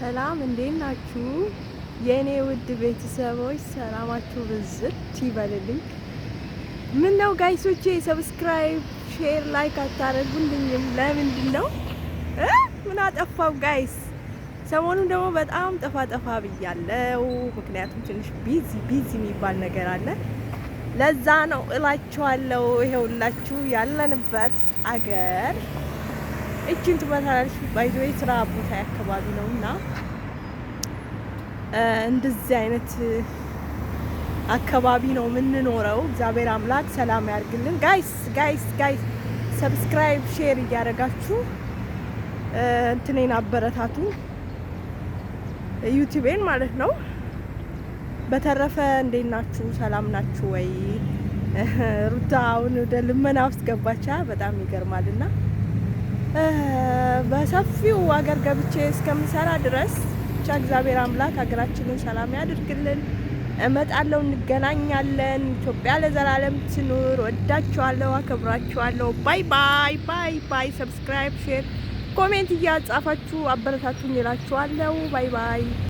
ሰላም፣ እንዴት ናችሁ? የእኔ ውድ ቤተሰቦች ሰላማችሁ ብዝት ይበልልኝ። ምን ነው guys ኦቼ፣ subscribe፣ share፣ like አታደርጉልኝም? ለምንድን ነው? ምን አጠፋው guys? ሰሞኑን ደግሞ በጣም ጠፋ ጠፋ ብያለው። ምክንያቱም ትንሽ busy busy የሚባል ነገር አለ። ለዛ ነው እላችኋለሁ። ይሄውላችሁ ያለንበት አገር እችን ትመታለች። By the way ስራ ቦታ አካባቢ ነው እና እንደዚህ አይነት አካባቢ ነው የምንኖረው። እግዚአብሔር አምላክ ሰላም ያርግልን። Guys, guys, guys፣ subscribe, share እያደረጋችሁ እንትኔን አበረታቱ፣ ዩቲዩቤን ማለት ነው። በተረፈ እንዴት ናችሁ? ሰላም ናችሁ ወይ? ሩታ አሁን ወደ ልመና ውስጥ ገባቻ። በጣም ይገርማልና በሰፊው ሀገር ገብቼ እስከምሰራ ድረስ ብቻ እግዚአብሔር አምላክ ሀገራችንን ሰላም ያድርግልን። እመጣለሁ፣ እንገናኛለን። ኢትዮጵያ ለዘላለም ትኑር። ወዳችኋለሁ፣ አከብራችኋለሁ። Bye bye, bye bye። Subscribe፣ share፣ comment እያጻፋችሁ አበረታቱኝ እላችኋለሁ። Bye bye።